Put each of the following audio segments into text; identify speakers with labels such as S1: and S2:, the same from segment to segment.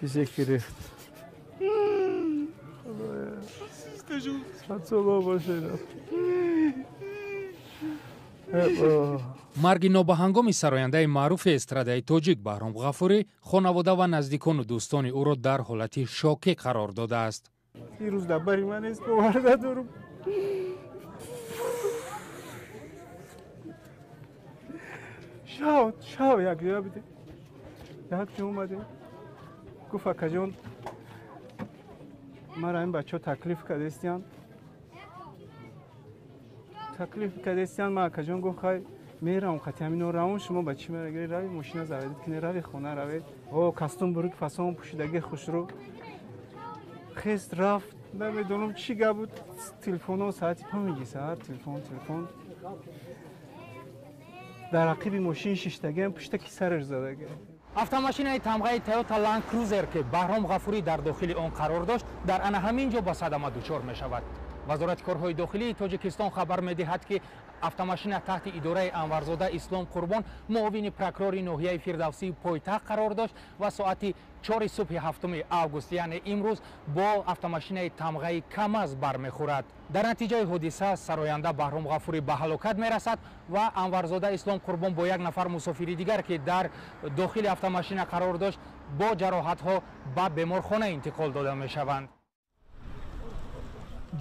S1: Чизе ки рехт.
S2: Марги нобаҳангоми сарояндаи маъруфи эстрадаи тоҷик Баҳром Ғафурӣ хонавода ва наздикону дӯстони ӯро дар ҳолати шокӣ қарор додааст.
S1: Ирӯз дар бари ман нест, бовар надорам. Шав якҷоя будем, якҷо омадем. Гуфт: акаҷон, мара ин бачаҳо таклиф кардестиян, таклиф кардестиян. Ман, акаҷон, гуфт, хай меравам қати ҳамино равон, шумо ба чӣ мерагири? Рави, мошина заведид кини, рави, хона равед. О, кастум, бурук, фасон пӯшидаги, хушрӯ хест, рафт. Намедонам, чӣ гап буд. Телефоно соати 5 саҳар телефон, телефон. Дар ақиби мошин шиштагиам, пушта ки сараш задаги.
S2: Автомошинаи тамғаи Toyota Land Cruiser, ки Баҳром Ғафурӣ дар дохили он қарор дошт, дар ана ҳамин ҷо ба садама дучор мешавад. Вазорати корҳои дохилии Тоҷикистон хабар медиҳад, ки автомошина таҳти идораи Анварзода Ислом Қурбон, муовини прокурори ноҳияи Фирдавсии пойтахт, қарор дошт ва соати 4 субҳи 7 август, яъне имрӯз, бо автомошинаи тамғаи КамАЗ бармехӯрад. Дар натиҷаи ҳодиса сароянда Баҳром Ғафурӣ ба ҳалокат мерасад ва Анварзода Ислом Қурбон бо як нафар мусофири дигар, ки дар дохили автомошина қарор дошт, бо ҷароҳатҳо ба беморхона интиқол дода мешаванд.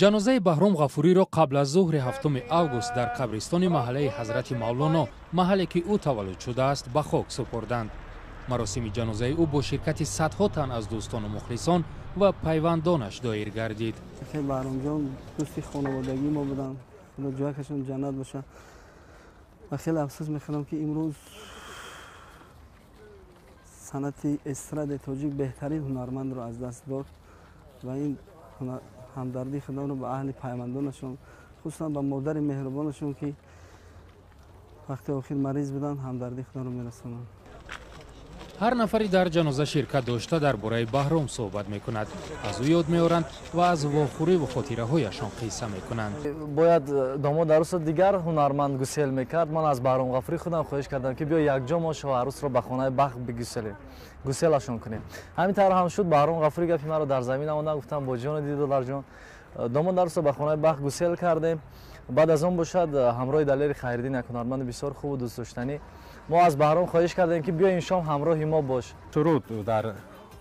S2: Ҷанозаи Баҳром Ғафуриро қабл аз зуҳри 7 август дар қабристони маҳаллаи Ҳазрати Мавлоно, маҳалле ки ӯ таваллуд шудааст, ба хок супурданд. Маросими ҷанозаи ӯ бо ширкати садҳо тан аз дӯстону мухлисон ва пайвандонаш доир гардид.
S3: Баҳромҷон дӯсти хонаводагии мо буданд, худо ҷойашон ҷаннат бошад. Ва хеле афсӯс мехӯрам, ки имрӯз санъати эстрадаи тоҷик беҳтарин ҳунармандро аз даст дод ва ин ҳамдардии худамро ба аҳли пайвандонашон, хусусан ба модари меҳрубонашон, ки вақти охир мариз буданд, ҳамдардии худамро мерасонам.
S2: Ҳар нафаре дар ҷаноза ширкат дошта дар бораи Баҳром суҳбат мекунад, аз ӯ ёд меоранд ва аз вохӯриву хотираҳояшон қисса мекунанд.
S4: Бояд домод арӯсро дигар ҳунарманд гусел мекард. Ман аз Баҳром Ғафурӣ худам хоҳиш кардам, ки биё, якҷо мо шоҳ арӯсро ба хонаи бахт бигуселем, гуселашон кунем. Ҳамин тавр ҳам шуд. Баҳром Ғафурӣ гапи маро дар замин намонда, гуфтам: бо ҷону дил, додарҷон. Домод арӯсро ба хонаи бахт гусел кардем. Баъд аз он бошад, ҳамроҳи Далери Хайриддин, як ҳунарманди бисёр хубу дӯстдоштанӣ, мо аз Баҳром хоҳиш кардем, ки биё, ин шом ҳамроҳи мо бош.
S5: Суруд дар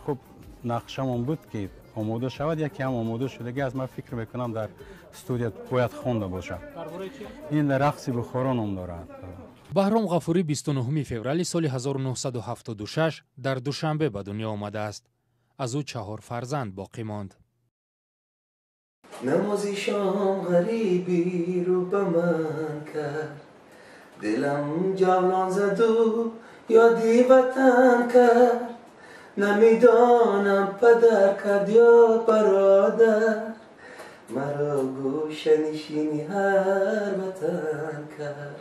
S5: хуб нақшамон буд, ки омода шавад, яке ҳам омода шудаги аз ман фикр мекунам, дар студия бояд хонда бошад. Ин «Рақси Бухоро» ном дорад.
S2: Баҳром Ғафурӣ 29 феврали соли 1976 дар Душанбе ба дунё омадааст. Аз ӯ чаҳор фарзанд боқӣ монд.
S6: Намози шом ғарибӣ рӯ ба ман кард, дилам ҷавлон заду ёди ватан кард. Намедонам, падар кард ё бародар, маро гӯшанишини ҳар ватан кард.